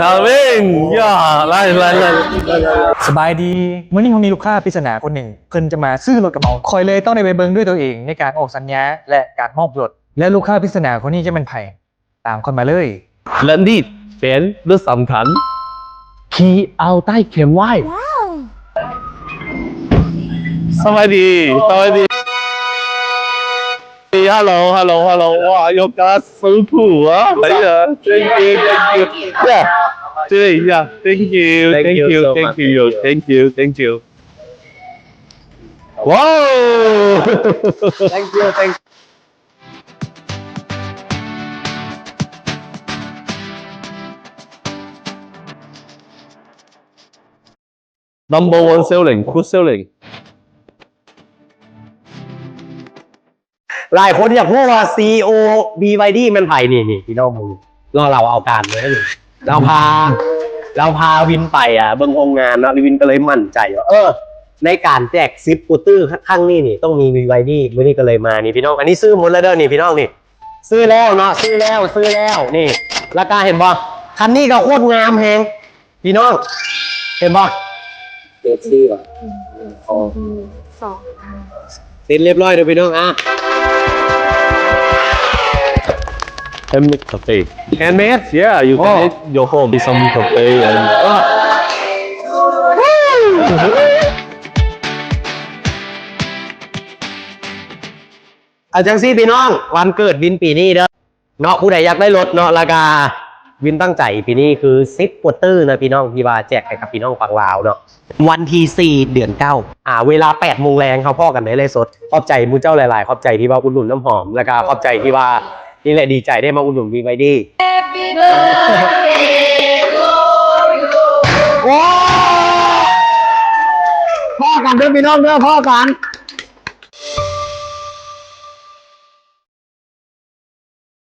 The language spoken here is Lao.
ອາເມນ. ຢາ ຫຼາຍ ຫຼາຍ ຫຼາຍ ຫຼາຍ. ສະບາຍດີ. ມື້ນີ້ເຮົາມີລູກຄ້າປຣິດສະໜາຄົນໜຶ່ງ ເພິ່ນຈະມາຊື້ລົດກະເໝົາ. ຂ້ອຍເລີຍຕ້ອງໄດ້ໄປເບິ່ງດ້ວຍຕົວເອງ ໃນການອອກສັນຍາ ແລະ ການມອບລົດ. ແລະ ລູກຄ້າປຣິດສະໜາຄົນນີ້ຈະແມ່ນໃຜ? ຕາມຂ້ອຍມາເລີຍ. ແລະນີ້ເປັນລົດສຳຄັນ ຂີ່ເອົາໃຕ້ແຄມໄວ້. ສະບາຍດີ ສະບາຍດີ. Hello, hello, hello. Wow, your car so cool, huh? Yeah, thank you, thank you. Yeah, today, yeah, thank you, thank you, thank you, thank you. Wow. Thank you, thank you. Number one selling, good selling. ຫຼາຍຄົນຢາກຮູ້ວ່າ ຊີອີໂອ ບີວາຍດີ ແມ່ນໃຜ? ນີ້ໆ ພີ່ນ້ອງເບິ່ງ ລໍລາວເອົາການເລີຍ. ລາວພາ ລາວພາວິນໄປ ອ່າ ເບິ່ງໂຮງງານເນາະ ວິນກໍເລີຍໝັ້ນໃຈວ່າ ເອີ ໃນການແຈກສິບສະກູເຕີຄັ້ງນີ້ນີ້ ຕ້ອງມີ ບີວາຍດີ. ມື້ນີ້ກໍເລີຍມານີ້ ພີ່ນ້ອງ. ອັນນີ້ຊື້ໝົດແລ້ວເດີນີ້ ພີ່ນ້ອງນີ້. ຊື້ແລ້ວເນາະ ຊື້ແລ້ວ ຊື້ແລ້ວນີ້. ລາຄາເຫັນບໍ່? ຄັນນີ້ກໍໂຄດງາມແຮງ ພີ່ນ້ອງ ເຫັນບໍ່? ເຊັກຊີວ່າ ສອງ ຕິດຮຽບຮ້ອຍເດີພີ່ນ້ອງ. ອ່ະ Handmade cafe. Handmade? Yeah, you can make your home with some cafe and ເອົາຈັ່ງຊີ້ພີ່ນ້ອງ ວັນເກີດວິນປີນີ້ເດີເນາະ ຜູ້ໃດຢາກໄດ້ລົດເນາະ ລະກະວິນຕັ້ງໃຈປີນີ້ຄືສິບສະກູເຕີນະພີ່ນ້ອງ ທີ່ວ່າແຈກໃຫ້ກັບພີ່ນ້ອງຝັ່ງລາວເນາະ. ວັນທີສີ່ ເດືອນເກົ້າ ອ່າ ເວລາແປດໂມງແລງ ເຮົາພໍ້ກັນໃນໄລຟ໌ສົດ. ຂອບໃຈໝູ່ເຈົ້າຫຼາຍໆ ຂອບໃຈທີ່ວ່າອຸດໜູນນ້ຳຫອມ ລະກະຂອບໃຈທີ່ວ່າ ນີ້ແຫຼະ ດີໃຈໄດ້ມາອຸດໜູນ ບີວາຍດີ. ໂອ້ ພໍ້ກັນເດີພີ່ນ້ອງເດີ ພໍ້ກັນ.